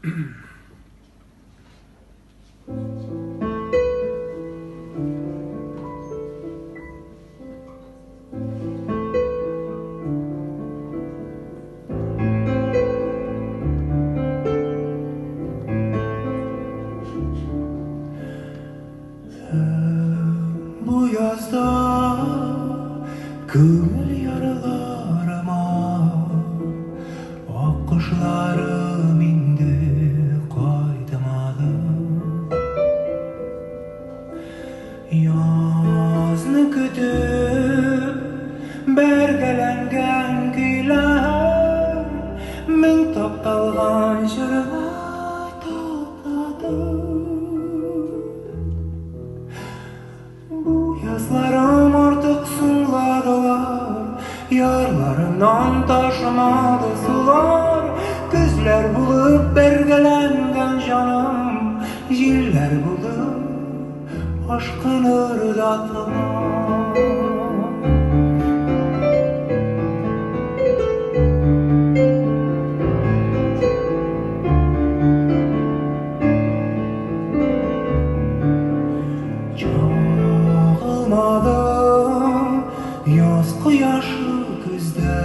Бу язда күңел яраларыма Аккошларым инде кайтмады. Язны көтеп бәргәләнгән көйләр Мең тапталган җырлар таптады. Бу язларым артык соңладылар, Ярларыннан ташымады сулар. Көзләр булып бәргәләнгән җаным, Җилләр булып ашкыныр да тынар. Чагылмадым яз кояшы көздә,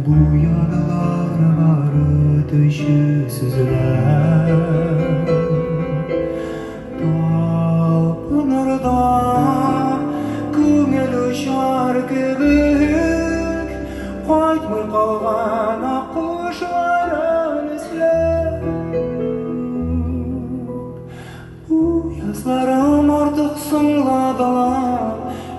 Бу ярлар бары төче сүзләр. Талпынырда күңел очар кебек, Кайтмый калган аккошларын эзләп. Бу язларым артык соңладылар,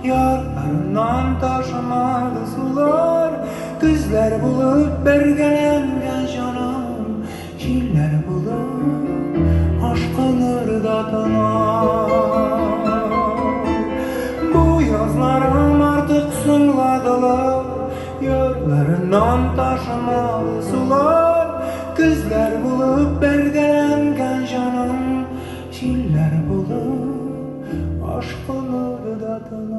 Ярларыннан ташымады сулар. Көзләр булып бәргәләнгән җаным, Җилләр булып ашкыныр да тынар. Бу язларым артык соңладылар, Ярларыннан ташымады сулар. Көзләр булып бәргәләнгән җаным, Җилләр булып ашкыныр да тынар.